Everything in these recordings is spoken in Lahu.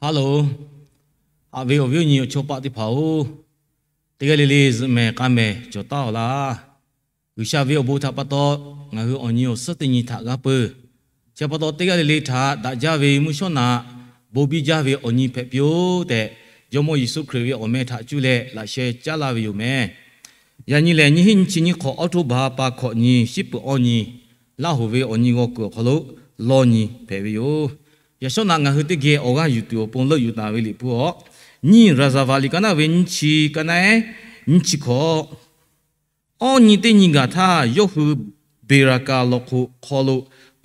Hello, haꞈ ve awˬ viˉ awˬ nyi awˬ chawˇ paˆ teˇ hpaˍ-oˬ, teˇ g'aˇ le le zuhꞈ mehˍ k'a mehˍ cawˬ taˉ-aw laˇ. G'uiˬsha ve awˬ bon htaꞈ pa taw, ngaˬ hui awˬ nyi awˬ suhˉ teˇ nyi htaꞈ g'a peuˬ. Chi pa taw, teˇ g'aˇ le le htaꞈ daꞈ jaˇ ve mvuhˇ shawˉ naꞈ bon biˇ jaˇ ve awˬ nyi hpehꞈ piˇ-oˆ tehꞈ, Jawˇmawˇ Yeˍsuˆ Hkriꞈ ve awˬ meh htaꞈ cuˇ leh laꞈ sheh caˉ laˇ ve yoˬ mehˍ. Yaꞈ nyi lehˬ, nyiˇ hinˉ nyiˇ chi nyiˇ hk'awꞈ October pa hkawꞈ nyi, shiˉ peuˬ awˇ nyi, Laˇ hoˍ ve awˬ nyi g'aw kuiˬ awˬ hk'aw lo lawˇ nyi hpehꞈ ve yoˬ. Yaꞈ shawˉ naꞈ ngaˬ hui teˇ geh awˬ g'aˇ yuˬ tuˬ awˬ pon leuˆ yuˬ taˍ ve Liꞈ hpu awˬ, nyiˇ Raˍzaˍvaˍ liꞈ ka naˉ ve nyiˇ chi, ka naˉ nyiˇ chi hkawꞈ, awˇ nyi teˇ nyi gaˬ htaˇ, yawˇ hui Beˍraˍkaˍ lawˬ hk'oꞈ hk'aw lo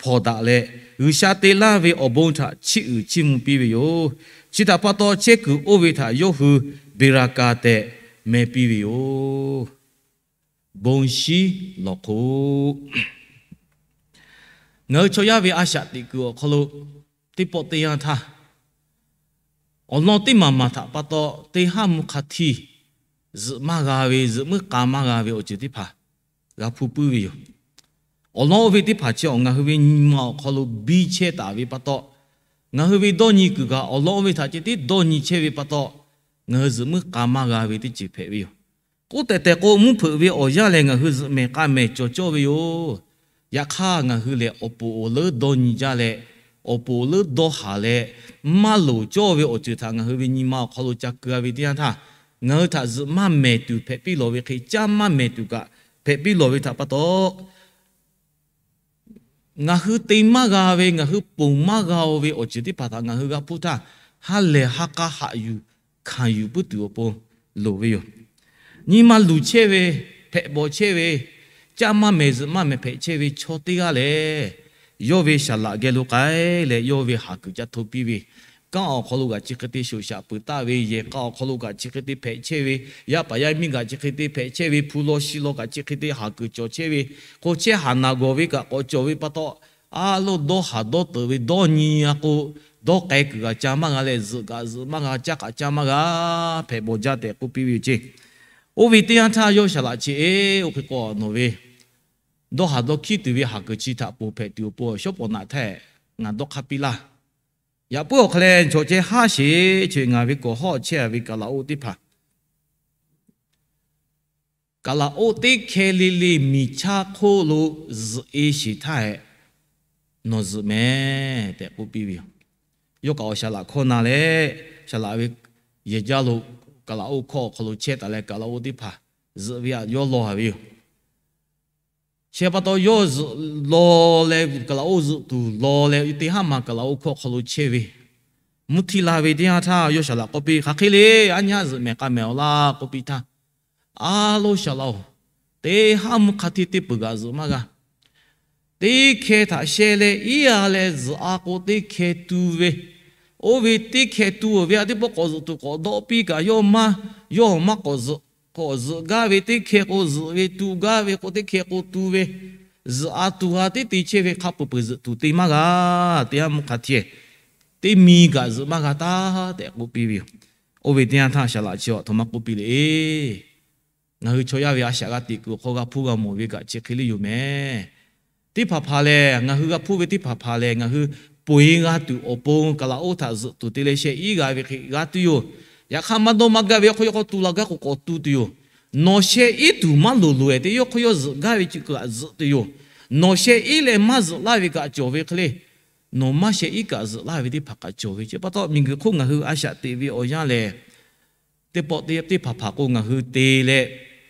hpawnˬ daꞈ leh, G'uiˬsha te laˇ ve awˬ bon htaꞈ chiˇ uiˍ chiˇ mvuh piˇ ve yoˬ. Chi htaꞈ pa taw, chehˇ kuiˬ oˇ ve htaꞈ yawˇ hui Beˍraˍkaˍ tehꞈ meh piˇ ve yoˬ. Bon shiˉ lawˬ hk'oꞈ. Ngaˬ hui chaw yaˇ ve a shaꞈ teꞈ kuiˬ awˬ hk'aw lo teˇ pawˆ teˇ yanˇ htaˇ, awˬ lawn teˇ maˬ maˬ htaꞈ pa taw teˇ haˉ mvuhˇ hk'a htiˇ zuhꞈ maˇ g'a ve, zuhꞈ muiˉ k'a maˇ g'a ve awˬ ceuˬ teˇ hpaˍ g'a hpuˇ puiˉ ve yoˬ. Awˬ lawn oˇ ve teˇ hpaˍ chi awˬ ngaˬ hui ve nyi ma awˬ hk'aw lo biˇ chehˇ taˍ ve pa taw, ngaˬ hui ve dawˇ nyi kuiˬ kaꞈ awˬ lawn oˇ ve htaꞈ ceh tiˉ dawˇ nyi chehˇ ve pa taw, ngaˬ hui zuhꞈ muiˉ k'a maˇ g'a ve teˇ ceuˬ hpehꞈ ve yoˬ. K'oˆ tehˬ tehˬ k'o, mvuhˇ hpeuꞈ ve awˬ yanˇ lehˬ, ngaˬ hui zuhꞈ mehˍ k'a mehˍ cawˬ cawˇ ve yoˬ. Yaꞈ hk'aˇ, ngaˬ hui lehˬ awˬ poˍ awˬ leuˉ dawˇ nyi jaˇ leh, awˬ poˍ awˬ leuˉ dawˇ haˍ leh, maˇ loˍ cawˇ ve awˬ ceuˬ htaꞈ ngaˬ hui ve nyi ma awˬ hk'aw lo ca keu-a ve teˇ yanˇ htaˇ, ngaˬ hui htaꞈ zuhꞈ maˇ mehˍ tuˬ hpehꞈ piˇ lawˬ ve hk'e, caˇ maˇ mehˍ tuˬ kaꞈ hpehꞈ piˇ lawˬ ve htaꞈ pa taw, ngaˬ hui te maˇ g'a ve, ngaˬ hui ponˬ maˇ g'a-o ve awˬ ceuˬ teˇ hpaˍ htaꞈ ngaˬ hui g'a hpuˇ htaˇ, ha lehˬ ha k'a haꞈ yuˬ hkanˍ yuˬ puiˉ tuˬ awˬ pon loˍ ve yoˬ. Nyi ma luˬ chehˇ ve, hpehꞈ bawˬ chehˇ ve, caˇ maˇ mehˍ zuhꞈ maˇ mehˍ hpehꞈ chehˇ ve chaw teˇ g'aˇ lehˬ, yawˇ ve saˍ laꞈ geh lo k'ai leh yawˇ ve haˍ kuiˬ ca hto piˇ ve, kanˉ awˬ hk'aw lo kaꞈ chi hk'e te shoꞈ shaꞈ peuˬ taˆ ve, yehˬ k'a awˬ hk'aw lo kaꞈ chi hk'e te hpehꞈ chehˇ ve, yaˇ paˍ yaˇ miˇ kaꞈ chi hk'e te hpehꞈ chehˇ ve, hpu law shi law kaꞈ chi hk'e te haˍ kuiˬ cawˬ chehˇ ve, hk'o chehˇ haˍ naˬ gawˬ ve kaꞈ k'awꞈ cawˬ ve pa taw, a loˇ dawˇ haˍ dawˇ teuꞈ ve dawˇ nyi-a k'o, dawˇ k'ai kuiˬ kaꞈ ca maˇ g'a leh, zuhꞈ kaꞈ zuhꞈ maˇ g'a, caˇ kaꞈ caˇ maˇ g'a, hpehꞈ bawˬ jaˇ tehꞈ k'oˆ piˇ ve yoˬ ceˇ. Oˇ ve teˇ yanˇ htaˇ yawˇ saˍ laꞈ chi-e, oˇ hk'e k'o nawˬ ve dawˇ haˍ dawˇ hkiˉ tuˬ ve haˍ kuiˬ chi htaꞈ ponˬ hpehꞈ tuˬ awˬ pon shawˉ pawˍ naꞈ htaˇ ngaˬ dawˇ hk'aˇ piˇ laˇ. Yaꞈ puiˉ awˬ hk'a leh, chaw ceh haˉ sheˍ, chi ngaˬ ve kawˍ hawˉ chehˇ-a ve kaˍlaˍoˆ teˇ hpaˍ, kaˍlaˍoˆ teˇ hkeh le le miˬ chaˇ hk'oˆ lo zuhꞈ-e sheˍ htaˇ hehꞈ, nawˬ zuhꞈ mehˍ tehꞈ k'oˆ piˇ ve yoˬ. Yawˇ kaꞈ awˬ saˍ laꞈ hkawˇ na leh, saˍ laꞈ ve yehˬ jaˇ lo kaˍlaˍoˆ hkawˇ awˬ hk'aw lo chehˇ taˍ leh, kaˍlaˍoˆ teˇ hpaˍ zuhꞈ ve htaꞈ yawˇ law-a ve yoˬ. Chi pa taw yawˇ zuhꞈ law leh, kaˍlaˍoˆ zuhꞈ tuˬ law leh, teˇ haˉ ma kaˍlaˍoˆ hkawˇ awˬ hk'aw lo chehˇ ve, mvuhˇ htiˇ la ve teˇ yanˇ htaˇ yawˇ saˍ laꞈ k'oˆ piˇ, Hk'aˬ hk'e le, aˉ nyi haˉ zuhꞈ mehˍ k'a mehˍ-aw laˇ k'oˆ piˇ htaˇ, A loˇ saˍ laꞈ-oˬ, teˇ haˉ mvuhˇ hk'a htiˇ teˇ peuˬ kaꞈ zuhꞈ maˇ g'a. Teˇ hkeh htaꞈ sheh leh iˉ-a leh zuhꞈ-a k'o, teˇ hkeh tu ve, oˇ ve teˇ hkeh tu-a ve aꞈ teˇ pawˆ k'awꞈ zuhꞈ tuˬ k'awꞈ dawˆ piˇ kaꞈ, yawˇ maˇ, yawˇ maˇ k'awꞈ zuhꞈ, k'awꞈ zuhꞈ gaˇ ve teˇ hkeh k'o zuhꞈ ve, tu gaˇ ve k'o teˇ hkeh k'o tu ve, zuhꞈ-a tu-a tiˉ te chehˇ ve hk'a peuˬ peuˬ zuhꞈ tuˬ te maˇ g'a. Teˇ haˉ mvuhˇ hk'a htiˇ teˇ mi kaꞈ zuhꞈ maˇ g'a taˉ tehꞈ k'oˆ piˇ ve yoˬ. Oˇ ve teˇ yanˇ htaˇ saˍ laꞈ chi aꞈ htoꞈ ma k'oˆ piˇ le, Ngaˬ hui chaw yaˇ ve a shaꞈ g'a teꞈ kuiˬ awˬ hk'aw g'a hpuˇ g'a mawˬ ve kaꞈ chi hk'e le yoˬ mehˍ. Teˇ hpaˍ hpaˍ lehˬ, ngaˬ hui g'a hpuˇ ve teˇ hpaˍ hpaˍ lehˬ, ngaˬ hui ponˬ-e g'a tuˬ awˬ pon kaˍlaˍoˆ htaꞈ zuhꞈ tuˬ te leh sheh iˉ g'a ve hk'e g'a tuˬ yoˬ. Yaꞈ hk'aˇ, maˇ dawˇ maˇ gaˇ ve hk'aw yaw hk'aw tu la gaˇ k'o k'awꞈ tu tuˬ yoˬ. Nawˬ sheh iˉ tuˬ maˇ loˍ loꞈ-e te, yawˇ hk'aw yawˇ zuhꞈ gaˇ ve chi kaꞈ zuhꞈ tuˬ yoˬ. Nawˬ sheh iˉ leh maˇ zuhꞈ laˇ ve kaꞈ cawˬ ve hk'e le, nawˬ maˇ sheh iˉ kaꞈ zuhꞈ laˇ ve teˇ hpaˍ kaꞈ cawˬ ve. Chi pa taw, miˬguiˬ hk'oˆ ngaˬ hui a shaꞈ teꞈ ve awˬ yanˇ lehˬ, teˇ pawˆ teˇ hpaˍ hpaˍ k'o, ngaˬ hui te leh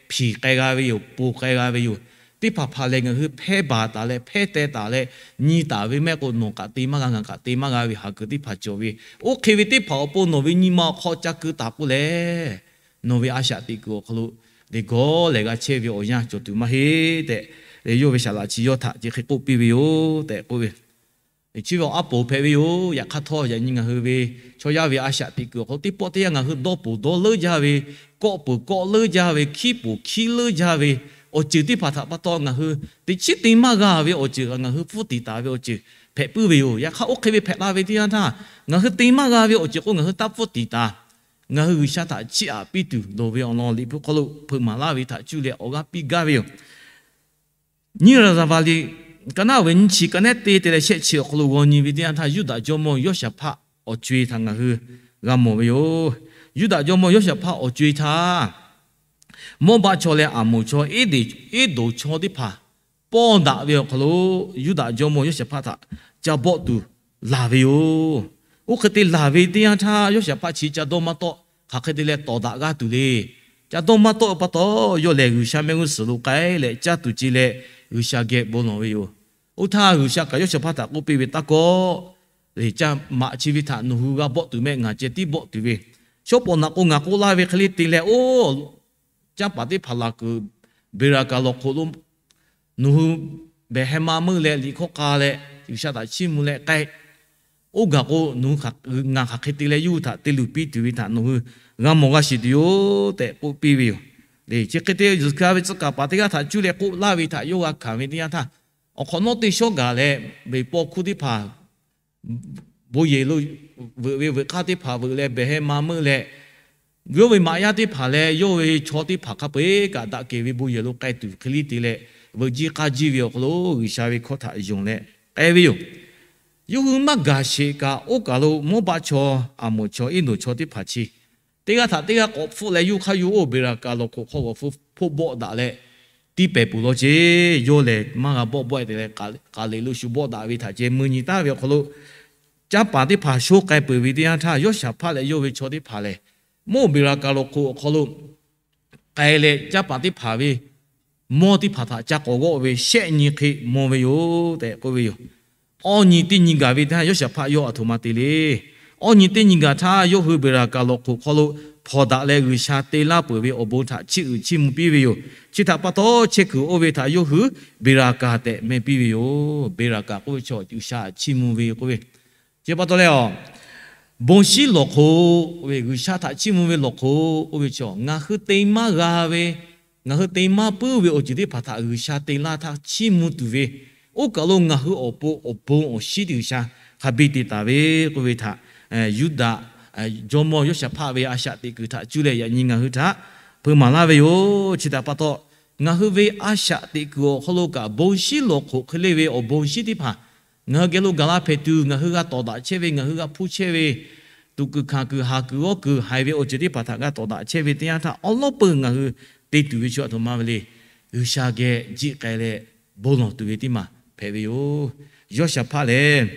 hpiˍ k'ai g'a ve yoˬ, ponˬ k'ai g'a ve yoˬ. Teˇ hpaˍ hpaˍ lehˬ, ngaˬ hui hpehˇ baˬ taˍ leh hpehˇ teh taˍ leh nyi taˍ ve mehˆ k'o, nawˬ kaꞈ te maˇ g'a, ngaˬ kaꞈ te maˇ g'a ve haˍ kuiˬ teˇ hpaˍ cawˬ ve. Oˇ hk'e ve teˇ hpaˍ awˬ pon nawˬ ve nyi ma awˬ hk'aw ca keu taˍ k'o lehˬ, nawˬ ve a shaꞈ teꞈ kuiˬ awˬ hk'aw lo deꞈ gawˇ lehˬ g'a chehˇ ve awˬ yanˇ cawˬ tuˬ maˇ heˆ tehꞈ, yawˇ ve saˍ laꞈ chi yawˇ htaꞈ chi hk'e k'oˆ piˇ ve yoˬ tehꞈ k'oˆ ve. Chi ve awˬ a poˍ hpehꞈ ve yoˬ. Yaꞈ hk'aˇ htawˇ, yaꞈ nyi ngaˬ hui ve chaw yaˇ ve a shaꞈ teꞈ kuiˬ awˬ hk'aw lo teˇ pawˆ teˇ yanˇ ngaˬ hui dawˇ poˬ dawˇ leuˉ jaˇ ve, kawˆ peuˬ kawˆ leuˉ jaˇ ve, hkiˉ poˬ hkiˉ leuˉ jaˇ ve awˬ ceuˬ teˇ hpaˍ htaꞈ pa taw, ngaˬ hui teꞈ chiˉ te maˇ g'a ve awˬ ceuˬ kaꞈ ngaˬ hui pfuhˇ tiˍ taˍ ve awˬ ceuˬ hpehꞈ puiˉ ve yoˬ. Yaꞈ hk'aˇ, oˇ hk'e ve hpehꞈ la ve teˇ yanˇ htaˇ, ngaˬ hui te maˇ g'a ve awˬ ceuˬ k'o ngaˬ hui taˇ pfuhˇ tiˍ taˍ. Ngaˬ hui G'uiˬsha htaꞈ chiˇ aꞈ piˇ tuˬ loˍ ve awˬ lawn Liꞈ hpu hk'aw lo hpeuꞈ maˍ laˇ ve htaꞈ cuˇ leh awˬ g'aˇ piˇ gaˇ ve yoˬ. Nyiˇ Raˍzaˍvaˍ liꞈ ka naˉ ve nyiˇ chi, ka naˉ teˇ te leh shehˆ chi awˬ hk'aw lo g'aw nyi ve teˇ yanˇ htaˇ, Yuˇdaꞈ jawˇmawˇ Yawˇshaˍhpaˆ awˬ co-e htaꞈ ngaˬ hui g'a mawˬ ve yoˬ. Yuˇdaꞈ jawˇmawˇ Yoˇshaˍhpaˆ awˬ co-e htaˇ, Mawˇbaˆ chaw leh Aˍmoˍ chaw, Eˇdoˍ chaw teˇ hpaˍ pawˇ daꞈ ve awˬ hk'aw lo, Yuˇdaꞈ jawˇmawˇ Yoˇshaˍhpaˆ htaꞈ ca bawˆ tuˬ laˬ ve yoˬ. Oˇ hk'e te laˬ ve teˇ yanˇ htaˇ, Yoˇshaˍhpaˆ chi ca dawˇ maˇ tawˆ, hk'aˬ hk'e te leh tawˍ daꞈ g'aˇ tuˬ le. Ca dawˇ maˇ tawˆ pa taw, yawˇ lehˬ G'uiˬsha mehˆ g'uˇ suhˍ lo k'ai leh caˇ tuˬ ce leh G'uiˬsha geh bon lawˬ ve yoˬ. Oˇ htaˇ G'uiˬsha kaꞈ Yawˇshaˍhpaˆ htaꞈ k'oˆ piˇ ve, Taˇ kawˆ. Leh caˇ maꞈ chi ve htaꞈ nawˬ hui g'a bawˆ tuˬ mehˆ, ngaˬ ceh tiˉ bawˆ tuˬ ve. Shawˉ pawˍ naꞈ k'o ngaˬ k'oˆ laˇ ve hk'e le te leh, oˇ caˇ paˍ teˇ hpaˍ laˬ kuiˬ Beˍraˍkaˍ lawˬ hk'oꞈ lo nawˬ hui behˬ heh ma meuˇ leh liꞈ hkawˇ k'a leh G'uiˬsha htaꞈ chiˇ mvuh leh k'ai. Oˇ gaˬ k'o nawˬ hui ngaˬ hk'aˬ hk'e te leh yawˇ hui htaꞈ te luˬ piˇ tuˬ ve htaꞈ nawˬ hui g'a mawˬ g'a shiˍ tuˬ yoˬ tehꞈ k'oˆ piˇ ve yoˬ. Leh chi hk'e te zuhˬ hka ve tcuh kaˍ paˍ teˇ g'aˇ htaꞈ cuˇ leh k'oˆ laˇ ve htaꞈ yawˇ g'a hkanˍ ve teˇ yanˇ htaˇ, awˬ hk'awꞈ nawˉ teˇ shawˉ gaˬ leh, ve paw hkuˇ teˇ hpaˍ bon yehˬ lo veuꞈ ve veuꞈ k'aˇ teˇ hpaˍ veuꞈ leh behˬ heh ma meuˇ leh, yawˇ ve maꞈ yaˇ teˇ hpaˍ leh yawˇ ve chaw teˇ hpaˍ hk'a peu-eˬ kaꞈ daꞈ kehˬ ve bon yehˬ lo k'ai tuˬ hk'e le te leh, veuꞈ jiˇ k'aˇ jiˇ ve awˬ hk'aw lo G'uiˬsha ve hkawˇ htaꞈ yonˍ leh k'ai ve yoˬ. Yawˇ hui maˇ gaˬ sheˍ kaꞈ, oˇ kaˬ lo Mawˇbaˆ chaw, Aˍmoˍ chaw, Eˇdoˍ chaw teˇ hpaˍ chi teˇ g'aˇ htaꞈ teˇ g'aˇ k'awꞈ hpfuhˆ leh, yawˇ hk'aˇ yawˇ oˇ Beˍraˍkaˍ lawˬ hk'oꞈ hk'aw g'awˬ hpfuhˆ bawˆ daꞈ leh tiˇ pehˍ peuˬ law ceˇ. Yawˇ lehˬ maˇ g'a bawˆ bawˆ-e te leh, k'aˍ leꞈ lo shu bawˆ daꞈ ve htaꞈ ceh mui nyi taˍ ve awˬ hk'aw lo, caˇ paˍ teˇ hpaˍ shonˇ k'ai peuˬ ve teˇ yanˇ htaˇ, Yawˇshaˍhpaˆ leh yawˇ ve chaw teˇ hpaˍ lehˬ, mawˇ Beˍraˍkaˍ lawˬ hk'oꞈ awˬ hk'aw lo k'ai leh, caˇ paˍ teˇ hpaˍ ve mawˇ teˇ hpaˍ htaꞈ ca k'awꞈ g'awˆ ve shehˆ nyi hk'e maw ve yoˬ tehꞈ k'oˆ ve yoˬ. Awˇ nyi teˇ nyi gaˬ ve htaˇ, Yawˇshaˍhpaˆ yawˇ aˬ htoꞈ ma te le. Awˇ nyi teˇ nyi gaˬ htaˇ, yawˇ hui Beˍraˍkaˍ lawˬ hk'oꞈ hk'aw lo hpawnˬ daꞈ leh G'uiˬsha te laˇ peuˬ ve awˬ bon htaꞈ chiˇ uiˍ chiˇ mvuh piˇ ve yoˬ. Chi htaꞈ pa taw, chehˇ kuiˬ oˇ ve htaꞈ yawˇ hui Beˍraˍkaˍ tehꞈ meh piˇ ve yoˬ. Beˍraˍkaˍ k'oˆ ve chaw G'uiˬsha chiˇ mvuh ve k'oˆ ve. Chi pa taw leh, awˬ bon shinˉ lawˬ hk'oꞈ ve, G'uiˬsha htaꞈ chiˇ mvuh ve lawˬ hk'oꞈ oˇ ve chaw, ngaˬ hui te maˇ g'a ve, ngaˬ hui te maˇ puiˉ ve awˬ ceuˬ teˇ hpaˍ htaꞈ G'uiˬsha te laˇ htaˇ chiˇ mvuh tuˬ ve, oˇ kaˬ lo ngaˬ hui awˬ pon awˬ bon awˬ shinˉ teˇ G'uiˬsha hk'a biˇ te taˍ ve k'oˆ ve htaꞈ, Yuˇdaꞈ jawˇmawˇ Yawˇshaˍhpaˆ ve a shaꞈ teꞈ kuiˬ htaꞈ cuˇ leh yaꞈ nyi ngaˬ hui htaꞈ hpeuꞈ maˍ laˇ ve yoˬ. Chi htaꞈ pa taw, ngaˬ hui ve a shaꞈ teꞈ kuiˬ awˬ hk'aw lo kaꞈ bon shinˉ lawˬ hk'oꞈ hk'e le ve awˬ bon shinˉ teˇ hpaˍ ngaˬ hui geh lo gaˬ la hpehꞈ tuˬ, ngaˬ hui g'a tawˍ daꞈ chehˇ ve, ngaˬ hui g'a hpuˇ chehˇ ve, tuꞈ kuiˬ hkanˍ kuiˬ haˍ kuiˬ g'awˇ kuiˬ haiˬ ve awˬ ceuˬ teˇ hpaˍ htaꞈ g'a tawˍ daꞈ chehˇ ve teˇ yanˇ htaˇ, awˉ lawˉ peuˬ ngaˬ hui te tuˬ ve chi aˬ htoꞈ ma ve le. G'uiˬsha geh jiˆ k'ai leh bon lawˬ tuˬ ve teˇ maˬ hpehꞈ ve yoˬ. Yawˇshaˍhpaˆ lehˬ,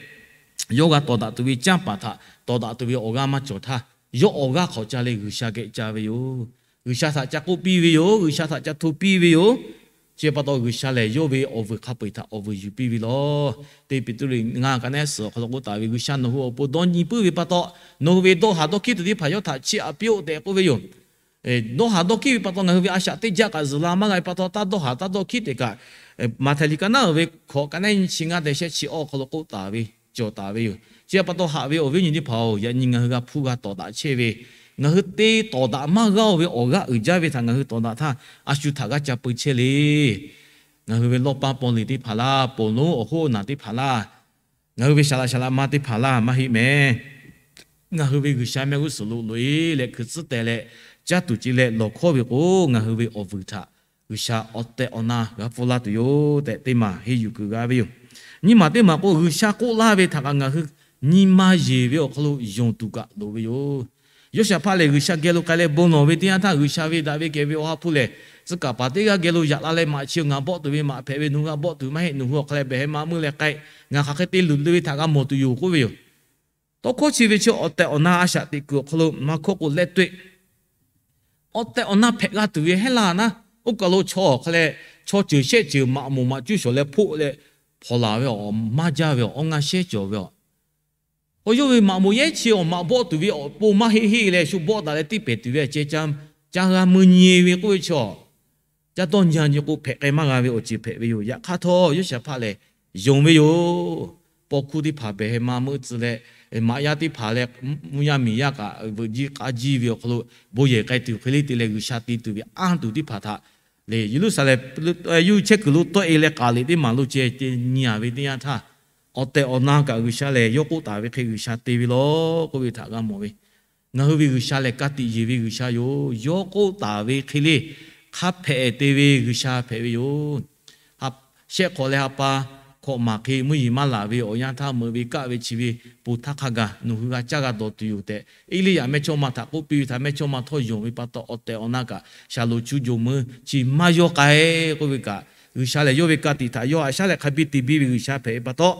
yawˇ g'a tawˍ daꞈ tuˬ ve canˇ paˍ htaꞈ tawˍ daꞈ tuˬ ve awˬ g'aˇ maˇ cawˬ htaˇ, yawˇ awˬ g'aˇ hk'awꞈ ca leh G'uiˬsha geh ca ve yoˬ. G'uiˬsha htaꞈ ca k'oˆ piˇ ve yoˬ. G'uiˬsha htaꞈ ca hto piˇ ve yoˬ. Chi pa taw, G'uiˬsha lehˬ yawˇ ve awˬ vuiˬ hk'a peu-eˬ htaꞈ awˬ vuiˬ yuˬ piˇ ve lawˬ. Teˇ Peˍtruˆ ngaˇ ka neˉ suhˍ awˬ hk'aw lo k'oˆ taˍ ve, G'uiˬsha nawˬ hui awˬ pon dawˇ nyi puiˉ ve pa taw, nawˬ hui ve dawˇ haˍ dawˇ hkiˉ tuˬ teˇ hpaˍ yawˇ htaꞈ chiˇ aꞈ piˇ-oˆ tehꞈ k'oˆ ve yoˬ. Dawˇ haˍ dawˇ hkiˉ ve pa taw ngaˬ hui ve a shaꞈ teˇ jaˆ kaꞈ zuhˬ la maˇ g'a ve pa taw, taˇ dawˇ haˍ taˇ dawˇ hkiˉ tehꞈ kaꞈ, Maꞈhtehˍ liꞈ ka naˉ uiˍ ve hkawꞈ ka neˉ nyiˇ chi ngaˇ deh shehˆ chi awˬ hk'aw lo k'oˆ taˍ ve, cawˬ taˍ ve yoˬ. Chi pa taw haꞈ ve awˬ viˉ awˬ nyi teˇ hpaˍ-oˬ, yaꞈ nyi ngaˬ hui g'a hpuˇ g'a tawˍ daꞈ chehˇ ve, ngaˬ hui te tawˍ daꞈ maˇ g'aˇ-oˬ ve awˬ g'aˇ uiˍ jaˇ ve htaꞈ ngaˬ hui tawˍ daꞈ htaˇ, a shu htaꞈ g'aˇ ca peu chehˇ le. Ngaˬ hui ve lawˇ paˇ paw leˬ teˇ hpaˍ laˇ, ponˬ lonˉ awˬ hoˉ awˬ naˬ teˇ hpaˍ laˇ, ngaˬ hui ve saˍ laꞈ saˍ laꞈ ma teˇ hpaˍ laˇ maˇ heˆ mehˍ. Ngaˬ hui ve G'uiˬsha mehˆ g'uˇ suhˍ lo loꞈ-e leh hkui tcuhˉ teh leh caˇ tuˬ ce leh lawˬ hkawˇ ve k'o, ngaˬ hui ve awˬ vuiˬ htaꞈ G'uiˬsha awˬ tehˬ awˬ na g'a pfuhˇ laˇ tuˬ yoˬ tehꞈ teˇ maˬ henˇ yuˬ kuiˬ g'a ve yoˬ. Nyi maˬ teˇ maˬ k'o, G'uiˬsha k'oˆ laˇ ve htaꞈ kaꞈ ngaˬ hui nyi ma yeˬ ve awˬ hk'aw lo yonˍ tuˬ kaꞈ loˍ ve yoˬ. Yawˇshaˍhpaˆ lehˬ, G'uiˬsha geh lo k'ai leh bon lawˬ ve teˇ yanˇ htaˇ, G'uiˬsha ve daꞈ ve kehˬ ve Awˬ ha hpu lehˬ, tcuh kaˍ paˍ teˇ g'aˇ geh lo yaꞈ la leh, maꞈ chi ngaˬ bawˆ tuˬ ve maꞈ hpehꞈ ve, nawˬ hui g'a bawˆ tuˬ maˇ heˆ, nawˬ hui awˬ hk'a leh behˬ heh ma meuˇ leh k'ai, ngaˬ hk'aˬ hk'e te luˬ le ve htaꞈ g'a mawˬ tuˬ yoˬ k'oˆ ve yoˬ. Tawˇ hkawˇ chi ve chi awˬ tehˬ awˬ na a shaꞈ teꞈ kuiˬ awˬ hk'aw lo maˇ hkawˇ k'o leh toˆ-e, awˬ tehˬ awˬ na hpehꞈ g'a tuˬ ve heˉ laˇ naˉ, oˇ kaˬ lo chaw awˬ hk'a leh chaw ceuˬ shehˆ ceuˬ maꞈ moˍ maꞈ cuˇ shawˍ leh hpoˆ leh hpawnˬ laˬ ve awˬ maˇ jaˇ ve awˬ awˇ ngaˇ shehˉ cawˬ ve awˬ, yawˇ ve maꞈ moˍ yehˉ chi awˬ maꞈ bawˆ tuˬ ve awˬ pon maˇ heˆ heˆ leh shu bawˆ daꞈ leh tiˇ pehˍ tuˬ ve ceh ca g'a mui nyi ve k'oˆ ve chaw, caˇ dawˇ nyi-a nyi k'o hpehꞈ k'ai maˇ g'a ve awˬ ceuˬ hpehꞈ ve yoˬ. Yaꞈ hk'aˇ htawˇ, Yawˇshaˍhpaˆ lehˬ yonˍ ve yoˬ. Paw hkuˇ teˇ hpaˍ behˬ heh ma meuˇ tcuh leh, maꞈ yaˇ teˇ hpaˍ leh mvuhˇ yaˇ miˬ yaˇ kaꞈ veuꞈ jiˇ k'a jiˇ ve awˬ hk'aw lo bon yehˬ k'ai tuˬ hk'e le te leh G'uiˬsha te tuˬ ve anˇ tuˬ teˇ hpaˍ htaꞈ lehˬ, Yeˍruˆsaˍlehnˍ yuˇ chehˇ kuiˬ lo tawˆ-e leh k'aˍ liꞈ teˇ maˬ lo ceh te nyi-a ve teˇ yanˇ htaˇ, awˬ tehˬ awˬ na kaꞈ G'uiˬsha lehˬ yawˇ k'oˆ taˍ ve hk'e G'uiˬsha te ve law k'oˆ ve htaꞈ g'a mawˬ ve. Ngaˬ hui ve G'uiˬsha lehˬ ka tiꞈ yeˬ ve G'uiˬsha yoˬ. Yawˇ k'oˆ taˍ ve hk'e le hk'a hpehꞈ te ve G'uiˬsha hpehꞈ ve yoˬ. Shehˆ hk'awꞈ leh ha pa, hkawꞈ maˍ hk'e mvuhˇ yeˬ maˇ laˬ ve awˬ yanˇ htaˇ meuꞈ ve kaˆ ve chi ve ponˬ htaˇ hk'a gaˬ nawˬ hui g'a caˇ g'a dawˬ tuˬ yoˬ tehꞈ, Eˇliˇyaꞈ mehˇchawˇma htaꞈ k'oˆ piˇ ve htaꞈ mehˇchawˇma htawˇ yonˍ ve pa taw, awˬ tehˬ awˬ na kaꞈ Shaˍlonˍ chu jawˬ meuˇ chi maˇ yawˇ k'ai k'oˆ ve kaꞈ, G'uiˬsha lehˬ yawˇ ve ka tiꞈ htaꞈ yawˇ haꞈ shaˉ leh hk'a biˇ te biˇ ve G'uiˬsha hpehꞈ ve pa taw,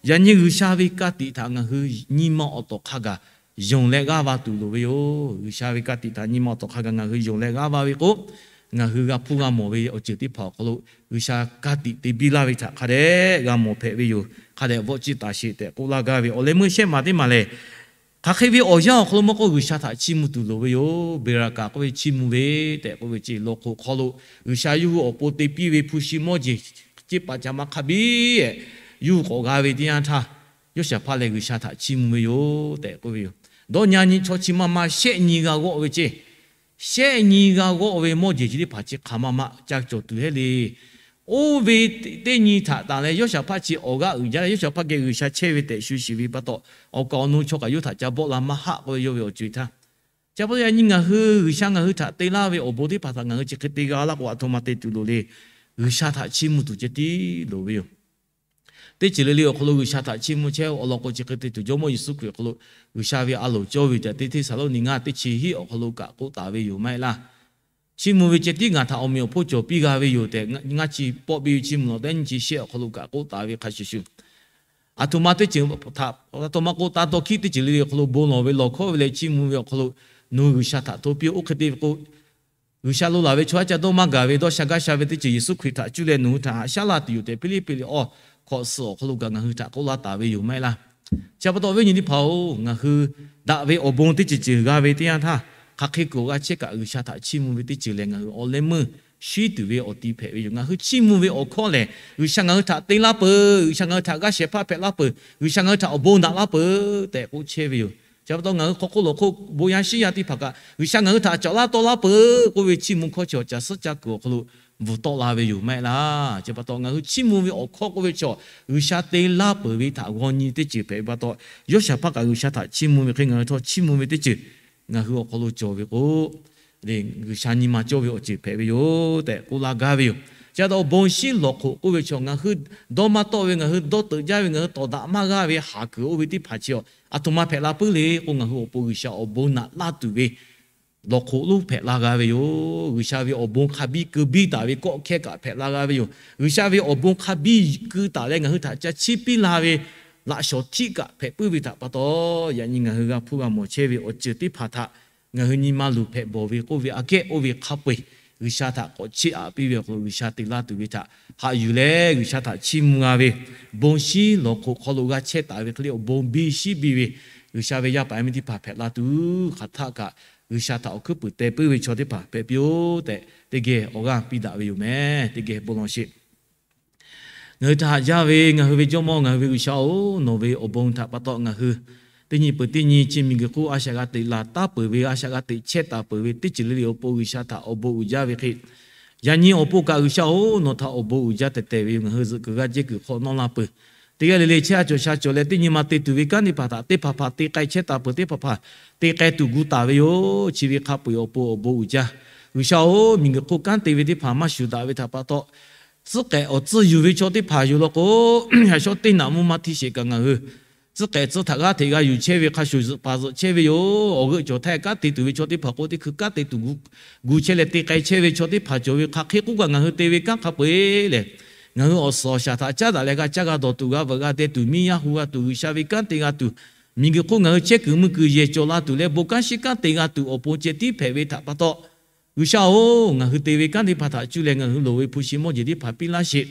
yaꞈ nyi G'uiˬsha ve ka tiꞈ htaꞈ ngaˬ hui nyi ma awˬ tawˍ hk'a gaˬ yonˍ leh g'aˇ va tuˬ loˍ ve yoˬ. G'uiˬsha ve ka tiꞈ htaꞈ nyi ma awˬ tawˍ hk'a gaˬ ngaˬ hui yonˍ leh g'aˇ va ve k'o, ngaˬ hui g'a hpuˇ g'a mawˬ ve awˬ ceuˬ teˇ hpaˍ awˬ hk'aw lo G'uiˬsha ka tiꞈ te biˇ laˇ ve htaꞈ hk'a dehꞈ g'a mawˬ hpehꞈ ve yoˬ. Hk'a dehꞈ vawˆ ciˇ taˍ sheˍ tehꞈ k'oˆ laˇ gaˇ ve awˬ leh meuˇ shehˆ maˬ teˇ maˬ lehˬ, hk'aˬ hk'e ve awˬ yanˇ awˬ hk'aw lo maˇ k'oˆ, G'uiˬsha htaꞈ chiˇ mvuh tuˬ loˍ ve yoˬ. Beˍraˍkaˍ k'oˆ ve chiˇ mvuh ve tehꞈ k'oˆ ve ceˇ, lawˬ hk'oꞈ hk'aw lo G'uiˬsha yawˇ hui awˬ pon te piˇ ve hpu shi mawˇ jeˬ ceˇ paˍ ca maˇ hk'a biˇ yehꞈ yawˇ hui k'awꞈ g'a ve teˇ yanˇ htaˇ, Yoˇshaˍhpaˆ lehˬ G'uiˬsha htaꞈ chiˇ mvuh ve yoˬ tehꞈ k'oˆ ve yoˬ. Dawˇ nyi nyi chaw chi maˇ maˇ shehˆ nyi g'a g'awˆ ve ceˇ. Shehˆ nyi g'a g'awˆ ve mawˇ jeˬ chi teˇ hpaˍ chi hk'aˬ ma ma ca cawˬ tuˬ heˆ le. Oˇ ve teˇ nyi htaꞈ tanˬ leh Yoˇshaˍhpaˆ chi awˬ g'aˇ uiˍ jaˇ leh, Yoˇshaˍhpaˆ geh G'uiˬsha chehˇ ve tehꞈ shu shiˍ ve pa taw, awˬ kaˍ awˬ nu chaw kaꞈ yawˇ htaꞈ ca bawˆ la maˇ haˆ k'oˆ ve yawˇ ve awˬ co-e htaˇ, chi pa taw yaꞈ nyi ngaˬ hui G'uiˬsha ngaˬ hui htaꞈ te laˇ ve awˬ bon teˇ hpaˍ htaꞈ ngaˬ hui chi hk'e te g'a laˇ k'o, aˬ htoꞈ ma te tuˬ loˍ le. G'uiˬsha htaꞈ chiˇ mvuh tuˬ ceh tiˉ loˍ ve yoˬ. Teˇ ceuˬ le le awˬ hk'aw lo G'uiˬsha htaꞈ chiˇ mvuh chehˇ awˬ lawn k'o, chi hk'e te tuˬ Jawˇmawˇ Yeˍsuˆ Hkriꞈ awˬ hk'aw lo G'uiˬsha ve a loˍ cawˇ ve tehꞈ, teˇ Hteˇsaˍlawˇniˆ ngaˇ teˇ chi hiˆ awˬ hk'aw lo kaꞈ k'oˆ taˍ ve yoˬ maˇ heˆ laˇ. Chiˇ mvuh ve ceh tiˉ ngaˬ htaꞈ awˬ meꞈ awˬ hponˇ cawˬ piˇ g'a ve yoˬ tehꞈ, ngaˇ chi pawˆ piˇ ve Chiˇ mvuh lawˬ teˇ nyi chi shehˆ awˬ hk'aw lo kaꞈ k'oˆ taˍ ve hk'a shuˍ shuˍ, aˬ htoꞈ ma teˇ ceuˬ htaꞈ, aˬ htoꞈ ma k'oˆ taˍ taw hkiˉ teˇ ceuˬ le le awˬ hk'aw lo bon lawˬ ve lawˬ hkawˇ ve leh chiˇ mvuh ve awˬ hk'aw lo nawˬ hui G'uiˬsha htaꞈ hto piˇ-oˆ. Oˇ hk'e te ve k'o, G'uiˬsha lo laˬ ve chaw haˉ ca dawˇ maˇ gaˬ ve dawˇ sha gaˇ sha ve teˇ ceuˬ Yeˍsuˆ Hkriꞈ htaꞈ cuˇ leh nawˬ hui htaꞈ haꞈ shaˉ laˇ tuˬ yoˬ tehꞈ, Hpiˇliˇpiˆ liꞈ awˬ hkawꞈ suhˍ awˬ hk'aw lo kaꞈ ngaˬ hui htaꞈ k'oˆ laˇ taˍ ve yoˬ maˇ heˆ laˇ. Chi pa taw viˉ nyi teˇ hpaˍ-oˬ, ngaˬ hui daꞈ ve awˬ bon teˇ ceuˬ ceuˬ g'a ve teˇ yanˇ htaˇ, hk'aˬ hk'e kuiˬ awˬ g'a chehˇ kaꞈ G'uiˬsha htaꞈ chiˇ mvuh ve teˇ ceuˬ lehˬ, ngaˬ hui awˬ leh meuˇ shiˉ tuˬ ve awˬ ti hpehꞈ ve yoˬ. Ngaˬ hui chiˇ mvuh ve awˬ hkawˇ lehˬ, G'uiˬsha ngaˬ hui htaꞈ te laˇ peuˬ, G'uiˬsha ngaˬ hui htaꞈ g'aˇ shehˍ hpaˇ hpehꞈ laˇ peuˬ, G'uiˬsha ngaˬ hui htaꞈ awˬ bon naꞈ laˇ peuˬ tehꞈ k'oˆ chehˇ ve yoˬ. Chi pa taw ngaˬ hui hk'aw hk'oˆ lawˬ hk'oˆ bon yaˇ shiˉ yaˇ teˇ hpaˍ kaꞈ G'uiˬsha ngaˬ hui htaꞈ cawˬ laˇ tawˆ laˇ peuˬ k'oˆ ve chiˇ mvuh hkawˇ chi awˬ ca suhˉ ca kuiˬ awˬ hk'aw lo bvuhˬ tawˆ la ve yoˬ maˇ heˆ laˇ. Chi pa taw ngaˬ hui chiˇ mvuh ve awˬ hkawˇ k'oˆ ve chaw G'uiˬsha te laˇ peuˬ ve htaꞈ g'aw nyi teˇ ceuˬ hpehꞈ ve pa taw, Yoˇshaˍhpaˆ kaꞈ G'uiˬsha htaꞈ chiˇ mvuh ve hk'e ngaˬ hui htawˇ chiˇ mvuh ve teˇ ceuˬ ngaˬ hui awˬ hk'aw lo cawˬ ve k'o, G'uiˬsha nyi ma cawˇ ve awˬ ceuˬ hpehꞈ ve yoˬ tehꞈ k'oˆ laˇ gaˇ ve yoˬ. Chi pa taw awˬ bon shiˉ lawˬ hk'oꞈ k'oˆ ve chaw ngaˬ hui dawˇ maˇ tawˆ ve, ngaˬ hui dawˇ teuꞈ jaˇ ve, ngaˬ hui tawˍ daꞈ maˇ g'aˇ ve haˍ kuiˬ oˇ ve teˇ hpaˍ chi aˬ htoꞈ ma hpehꞈ la puiˉ le k'o, ngaˬ hui awˬ pon G'uiˬsha awˬ bon naꞈ laˇ tuˬ ve lawˬ hk'oꞈ lonˉ hpehꞈ la g'a ve yoˬ. G'uiˬsha ve awˬ bon hk'a biˇ keu biˇ taˍ ve kawˆ hkehˇ kaꞈ hpehꞈ la g'a ve yoˬ. G'uiˬsha ve awˬ bon hk'a biˇ keu taˍ leh ngaˬ hui htaꞈ ca chiˇ piˇ la ve laꞈ shawˍ htiˆ kaꞈ hpehꞈ puiˉ ve htaꞈ pa taw, yaꞈ nyi ngaˬ hui g'a hpuˇ g'a mawˬ chehˇ ve awˬ ceuˬ teˇ hpaˍ htaꞈ ngaˬ hui nyi ma luˬ hpehꞈ bawˬ ve k'oˆ ve aꞈ kehˉ oˇ ve hk'a peu-eˬ G'uiˬsha htaꞈ k'awꞈ chiˇ aꞈ piˇ ve awˬ hk'aw lo G'uiˬsha te laˇ tuˬ ve htaꞈ haꞈ yuˬ leh, G'uiˬsha htaꞈ chiˇ mvuh g'a ve, bon shiˉ lawˬ hk'oꞈ hk'aw lo g'a chehˇ taˍ ve hk'e le awˬ bon biˇ shiˉ biˇ ve G'uiˬsha ve yaˇ paˍ yaˇ miˇ teˇ hpaˍ hpehꞈ la tuˬ, hk'aˬ htaˆ kaꞈ G'uiˬsha htaꞈ awˬ hkuiˉ puiˍ teh puiˉ ve chaw teˇ hpaˍ hpehꞈ piˇ-oˆ tehꞈ, teˇ geh awˬ g'aˇ piˇ daꞈ ve yoˬ meh. Teˇ geh bon lawˬ sheˍ. Ngaˬ hui htaꞈ haꞈ jaˇ ve ngaˬ hui ve Jawˇmawˇ, ngaˬ hui ve G'uiˬsha-oˬ, nawˬ ve awˬ bon htaꞈ pa taw ngaˬ hui teˇ nyi peuˬ teˇ nyi chi miˬguiˬ hk'oˆ a shaꞈ g'a teꞈ laˬ taˉ peuˬ ve, a shaꞈ g'a teꞈ chehˇ taˍ peuˬ ve teˇ ceuˬ le le awˬ pon G'uiˬsha htaꞈ awˬ bon uiˍ jaˇ ve hk'e, yaꞈ nyi awˬ pon kaꞈ G'uiˬsha-oˬ, nawˬ htaꞈ awˬ bon uiˍ jaˇ tehˬ tehˬ ve yoˬ. Ngaˬ hui zuhꞈ kuiˬ g'aˇ jehˇ kuiˬ hk'aw nawˇ la peuˬ. Teˇ g'aˇ le le chehˇ a cawˬ sha cawˬ leh teˇ nyi ma te tuˬ ve kanˉ teˇ hpaˍ htaꞈ teˇ hpaˍ hpaˍ te k'ai chehˇ taˍ peuˬ, teˇ hpaˍ hpaˍ te k'ai tuˬ gu taˍ ve yoˬ. Chi ve hk'a peu-eˬ awˬ pon awˬ bon uiˍ jaˇ. G'uiˬsha-oˬ, miˬguiˬ hk'oˆ kanˉ te ve teˇ hpaˍ maˇ shuˍ daꞈ ve htaꞈ pa taw, tcuhˉ k'ehꞈ awˬ tcuhˇ yuˬ ve chaw teˇ hpaˍ yoˬ law k'o, yaꞈ shawˉ teˇ naꞈ mvuhˇ maˇ htiˇ sheˍ kaꞈ ngaˬ hui tcuhˉ k'ehꞈ tcuhˉ htaꞈ g'aˇ hteꞈ g'a yuˬ chehˇ ve hk'a shuˍ zuhꞈ paˍ zuhꞈ chehˇ ve yoˬ. Awˬ g'euˆ cawˬ htaˇ kanˉ te tuˬ ve chaw teˇ hpaˍ k'o, teˇ hkui kanˉ te tuˬ gu chehˇ leh te k'ai chehˇ ve chaw teˇ hpaˍ cawˬ ve hk'aˬ hk'e k'oˆ kaꞈ ngaˬ hui te ve kanˉ hk'a peu-eˬ lehˬ, ngaˬ hui awˬ suhˍ awˬ shaˍ htaꞈ caˉ daꞈ leh g'a caˇ g'a dawˬ tuˬ, g'a veuꞈ g'a deh tuˬ, miˇ yaˇ hu g'a tuˬ, G'uiˬsha ve kanˉ te g'a tuˬ, miˬguiˬ hk'oˆ ngaˬ hui chehˇ kuiˬ mui kuiˬ yehˬ cawˬ la tuˬ leh bon kanˉ shiˉ kanˉ te g'a tuˬ awˬ pon ceh tiˉ hpehꞈ ve htaꞈ pa taw, G'uiˬsha-oˬ, ngaˬ hui te ve kanˉ teˇ hpaˍ htaꞈ cuˇ leh ngaˬ hui loˍ ve hpu shi mawˇ jeˬ teˇ hpaˍ piˇ laˇ sheˍ.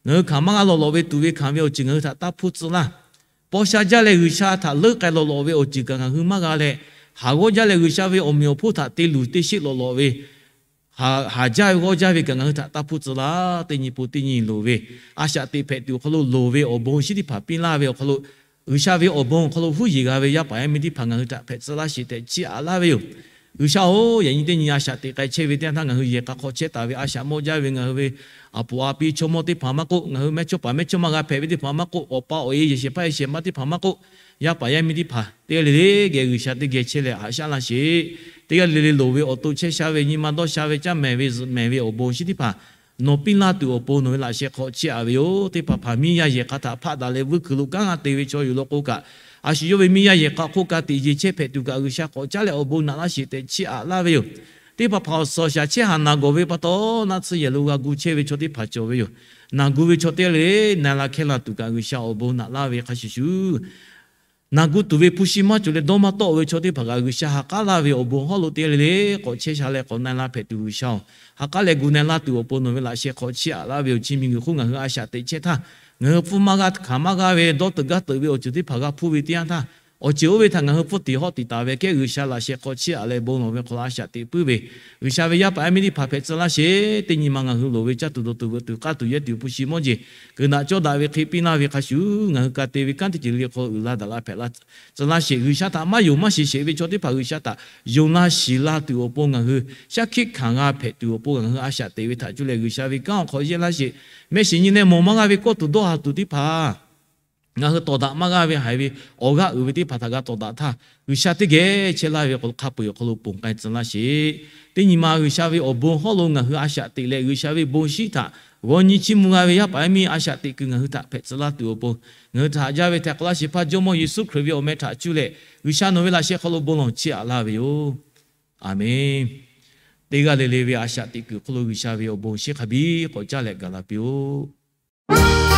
Ngaˬ hui hkanˍ maˇ g'a lawˬ lawˬ ve tuˬ ve hkanˍ ve awˬ ceuˬ ngaˬ hui htaꞈ taˇ hpuˇ tcuh laˇ. Paw sha jaˇ leh G'uiˬsha htaꞈ leuˆ k'ai lawˬ lawˬ ve awˬ ceuˬ kaꞈ ngaˬ hui maˇ g'a leh, haˍ g'awˇ jaˇ leh G'uiˬsha ve awˬ meꞈ awˬ hponˇ htaꞈ te luˬ te sheˆ lawˬ lawˬ ve, haˍ jaˇ ve g'awˇ jaˇ ve kaꞈ ngaˬ hui htaꞈ taˇ hpuˇ tcuh laˇ. Teˇ nyi pon teˇ nyi loˍ ve, a shaꞈ teꞈ hpehꞈ tuˬ awˬ hk'aw lo loˍ ve awˬ bon shinˉ teˇ hpaˍ piˇ laˇ ve awˬ hk'aw lo, G'uiˬsha ve awˬ bon awˬ hk'aw lo huˉ yeˬ g'a ve yaˇ paˍ yaˇ miˇ teˇ hpaˍ ngaˬ hui htaꞈ hpehꞈ tcuh laˇ sheˍ tehꞈ chiˇ aꞈ laˇ ve yoˬ. G'uiˬsha-oˬ, yaꞈ nyi teˇ nyi a shaꞈ teꞈ k'ai chehˇ ve teˇ yanˇ htaˇ ngaˬ hui yehˬ k'a hk'aw chehˇ taˍ ve a shaꞈ mawˇ jaˇ ve ngaˬ hui ve aˬ poˍ a pi chaw mawˇ teˇ hpaˍ maˇ k'oˆ, ngaˬ hui mehˇchawˇ paˍ mehˇchawˇma g'a hpehꞈ ve teˇ hpaˍ maˇ k'oˆ, awˬ pa awˬ e yehˬ shehˍ hpaˇ yehˬ shehˍ ma teˇ hpaˍ maˇ k'oˆ, yaˇ paˍ yaˇ miˇ teˇ hpaˍ teˇ g'aˇ le le geh G'uiˬsha teˇ geh chehˇ leh haꞈ shaˉ laˇ sheˍ. Teˇ g'aˇ le le loˍ ve awˬ to chehˇ sha ve, nyi ma dawˇ sha ve, caˇ mehˍ ve, zuhꞈ mehˍ ve awˬ bon shinˉ teˇ hpaˍ nawˬ piˇ laˇ tuˬ awˬ pon nawˬ ve laꞈ sheh hk'aw chiˇ aꞈ ve yoˬ. Teˇ hpaˍ hpaˍ miˇ yaˇ yehˬ hk'a htaꞈ hpaˆ daꞈ leh vuiˇ hkuiˬ lo kanˉ g'a te ve chaw yoˬ law k'o kaꞈ, a shu yawˇ ve miˇ yaˇ yehˬ hk'a hk'oˆ ka tiꞈ yeˬ chehˇ hpehꞈ tuˬ kaꞈ G'uiˬsha k'awꞈ caˉ leh awˬ bon naꞈ laˇ sheˍ tehꞈ chiˇ aꞈ laˇ ve yoˬ. Teˇ hpaˍ hpaˍ awˬ suhˍ awˬ shaˍ chehˇ haˍ naˬ gawˬ ve pa taw, naˆ tsuhˇ yehˬ lo g'a gu chehˇ ve chaw teˇ hpaˍ cawˬ ve yoˬ. Naˬ gu ve chaw teˇ g'aˇ le le na la hkehˇ la tuˬ kaꞈ G'uiˬsha awˬ bon naꞈ laˇ ve hk'a shuˍ shuˍ, naˬ gu tuˬ ve hpu shi maˇ cawˬ leh dawˇ maˇ tawˆ ve chaw teˇ hpaˍ kaꞈ G'uiˬsha ha k'aˉ laˇ ve awˬ bon hawˉ lo teˇ g'aˇ le le k'awꞈ chehˇ sha leh k'awꞈ na la hpehꞈ tuˬ G'uiˬsha-oˬ, ha k'aˉ leh gu na la tuˬ awˬ pon nawˬ ve laꞈ sheh hk'aw chiˇ aꞈ laˇ ve yoˬ. Chi miˬguiˬ hk'oˆ ngaˬ hui a shaꞈ teꞈ chehˇ htaˇ, ngaˬ hui hpfuhˇ maˇ g'a hkanˍ maˇ g'a ve dawˇ teuꞈ gaˇ teuꞈ ve awˬ ceuˬ teˇ hpaˍ g'a hpuˇ ve teˇ yanˇ htaˇ, awˬ ceuˬ oˇ ve htaꞈ ngaˬ hui hpfuhˇ tiꞈ hawˆ tiꞈ taˍ ve kehˉ G'uiˬsha laꞈ sheh hk'aw chiˇ aꞈ leh bon lawˬ ve hk'aw lo a shaꞈ teꞈ puiˉ ve, G'uiˬsha ve yaˇ paˍ yaˇ miˇ teˇ hpaˍ hpehꞈ tcuh laˇ sheˍ. Teˇ nyi ma ngaˬ hui loˍ ve caˇ tuˬ dawˬ tuˬ veuꞈ tuˬ k'aˇ tuˬ yehˇ tuˬ hpu shi mawˇ jeˬ kuiˬ naꞈ cawˇ daꞈ ve hk'e piˇ laˇ ve hk'a shuˍ, ngaˬ hui ka te ve kanˉ teˇ ceuˬ le le hk'aw uiˍ la daꞈ la hpehꞈ la tcuh laˇ sheˍ. G'uiˬsha htaꞈ maˇ yonˍ maˇ shiˍ sheˍ ve chaw teˇ hpaˍ G'uiˬsha htaꞈ yonˍ la shiˍ la tuˬ awˬ pon ngaˬ hui shaˉ hkiˆ hkanˍ g'a hpehꞈ tuˬ awˬ pon ngaˬ hui a shaꞈ teꞈ ve htaꞈ cuˇ leh G'uiˬsha ve kanˉ awˬ hk'aw yehˇ laˇ sheˍ. Mehˆ shiˍ nyi leh mawˬ maˇ g'a ve kawˇ tuˬ dawˇ haˍ tuˬ teˇ hpaˍ ngaˬ hui tawˍ daꞈ maˇ g'a ve haiˬ ve awˬ g'aˇ uiˍ ve teˇ hpaˍ htaꞈ g'a tawˍ daꞈ htaˇ, G'uiˬsha teˇ geh chehˇ laˇ ve awˬ hk'aw lo hk'a peu-eˬ awˬ hk'aw lo ponˬ k'ai tcuh laˇ sheˍ. Teˇ nyi ma G'uiˬsha ve awˬ bon hawˉ lo ngaˬ hui a shaꞈ teꞈ leh G'uiˬsha ve bon shiˉ htaꞈ g'aw nyi chiˇ mvuh g'a ve yaˇ paˍ yaˇ miˇ a shaꞈ teꞈ kuiˬ ngaˬ hui htaꞈ hpehꞈ tcuh laˇ tuˬ awˬ pon, ngaˬ hui htaꞈ haꞈ jaˇ ve htaiˍ hk'awꞈ laˇ sheˍ hpaˇ Jawˇmawˇ Yeˍsuˆ Hkriꞈ ve awˬ meh htaꞈ cuˇ leh G'uiˬsha nawˬ ve laꞈ sheh hk'aw lo bon lawˬ chiˇ aꞈ laˇ ve yoˬ. Aˬmenˍ. Teˇ g'aˇ le le ve a shaꞈ teꞈ kuiˬ hk'oˆ lo G'uiˬsha ve awˬ bon shiˉ hk'a biˇ k'awꞈ caˇ leh gaˬ la piˇ-oˆ.